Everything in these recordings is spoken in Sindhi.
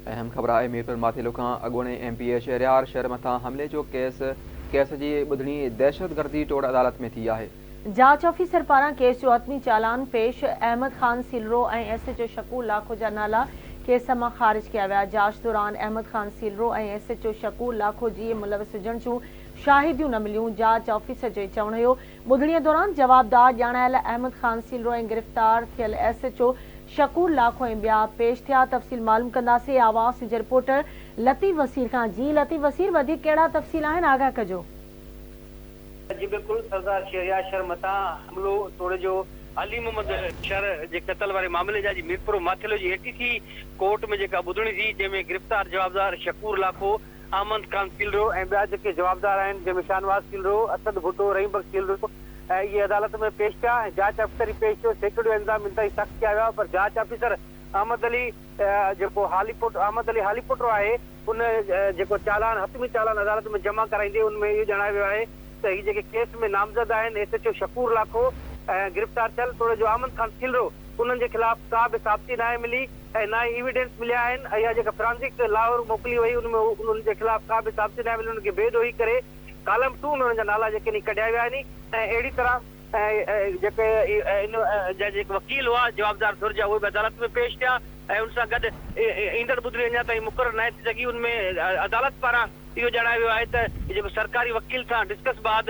اهم خبر آهي ميرپور ماٿيلو کان اڳوڻي M P A Shehryar Shar مٿان حملي جو ڪيس، ڪيس جي ٻڌڻي دهشتگردي ٽوڙ عدالت ۾ ٿي آهي. جاچ آفيسر پاران ڪيس جو حتمي چالان پيش، Ahmed Khan Selro ۽ S H O Shakoor Lakho جا نالا ڪيس مان خارج ڪيا ويا، جاچ دوران Ahmed Khan Selro ۽ S H O Shakoor Lakho جي ملوث هجڻ جون شاهديون نه مليون، جاچ آفيسر جو چوڻ هيو ٻڌڻي دوران جوابدار ڄاڻايل احمد خان سيلرو ۽ گرفتار ٿيل S H O Shakoor Lakho ۽ ٻيا پيش ٿيا، تفصيل معلوم ڪنداسين آواز نيوز جي رپورٽر لطيف وسير کان، جي لطيف وسير وڌيڪ ڪهڙا تفصيل آهن آگاهه ڪجو. جي بلڪل سردار شهريار شر مٿان حملو توڙي جو علي محمد شر جي قتل واري معاملي جا جي ميرپور ماٿيلو جي اي ٽي سي ڪورٽ ۾ جيڪا ٻڌڻي ٿي جنهن ۾ گرفتار جوابدار شڪور لاکو، احمد خان سيلرو ۽ ٻيا جيڪي جوابدار آهن جنهن ۾ شاهنواز سيلرو، اسد ڀٽو، رحيم بخش سيلرو ۽ اهي عدالت ۾ پيش ٿيا ۽ جاچ آفيسر ئي پيش ٿيو، سيڪيورٽي جو انتظام انتهائي سخت ڪيا ويا پر جاچ آفيسر احمد علي جيڪو هاليپوٽ احمد علي هاليپوٽو آهي ان جيڪو چالان حتمي چالان عدالت ۾ جمع ڪرائيندي ان ۾ اهو ڄاڻايو ويو آهي ته هي جيڪي ڪيس ۾ نامزد آهن S H O Shakoor Lakho ۽ گرفتار ٿيل توڙي جو احمد خان سيلرو انهن جي خلاف ڪا به ثابتي ناهي ملي ۽ نه ئي ايويڊنس مليا آهن ۽ اها جيڪا فرانزڪ لاهور موڪلي وئي ان ۾ انهن جي خلاف ڪا به ثابتي ناهي ملي انهن کي بي ڏوهي ڪري ڪالم ٽو ۾ انهن جا نالا جيڪي ني ڪڍيا ويا آهن ۽ اهڙي طرح جيڪي ان جا جيڪي وڪيل هئا جوابدار ڌر جا اهي به عدالت ۾ پيش ٿيا ۽ ان سان گڏ ايندڙ ٻڌڻي اڃا تائين مقرر ناهي ٿي سگهي ان ۾ عدالت پاران اهو ڄاڻايو ويو آهي ته جيڪو سرڪاري وڪيل سان ڊسڪس بعد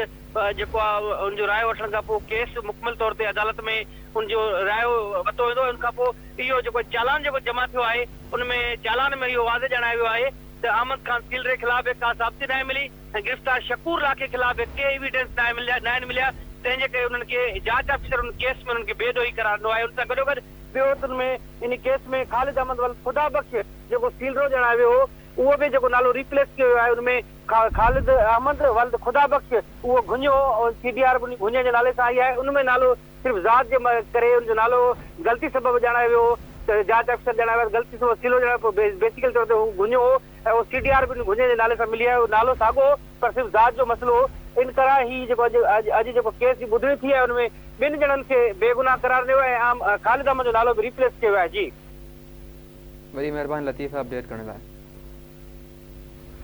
جيڪو آهي ان جو رايو وٺڻ کان پوء ڪيس مڪمل طور تي عدالت ۾ ان جو رايو ورتو ويندو ۽ ان کان پوء اهو جيڪو چالان جيڪو جمع ٿيو آهي ان ۾ چالان ۾ اهو واضح ڄاڻايو ويو آهي ته احمد خان سيلري خلاف به ڪا ثابتي ناهي ملي ۽ گرفتار شڪور لاکي خلاف به ڪي ايويڊنس ناهي مليا ناهن مليا تنهن جي ڪري انهن کي جاچ آفيسر ان ڪيس ۾ انهن کي بي ڏوهي قرار ڏنو آهي ان سان گڏوگڏ ٻيو ته ان ۾ ان ڪيس ۾ خالد احمد ولد خدا بخش جيڪو سيلرو ڄاڻايو ويو هو اهو به جيڪو نالو ريپليس ڪيو ويو آهي ان ۾ خالد احمد ولد خدا بخش اهو گهڃو سي ڊي آر به گهڃي جي نالي سان آئي آهي ان ۾ نالو صرف ذات جي ڪري ان جو نالو غلطي سبب ڄاڻايو ويو هو ته جاچ آفيسر ڄاڻايو آهي ته غلطي سبب سيلو ڄاڻايو پوء بيسيڪل طور تي هو گهڃو هو ۽ اهو سي ڊي آر به ان گهڃي جي نالي سان ملي آيو نالو ساڳو هو پر صرف ذات جو مسئلو هو ان طرح هي جيڪو اڄ اڄ جيڪو ڪيس جي ٻڌڻي ٿي آهي ان ۾ ٻن ڄڻن کي بيگناهه قرار ڏنو ويو ۽ عام خالد احمد جو نالو به ريپليس ڪيو ويو آهي جي. وڏي مهرباني لطيف اپڊيٽ ڪرڻ لاء.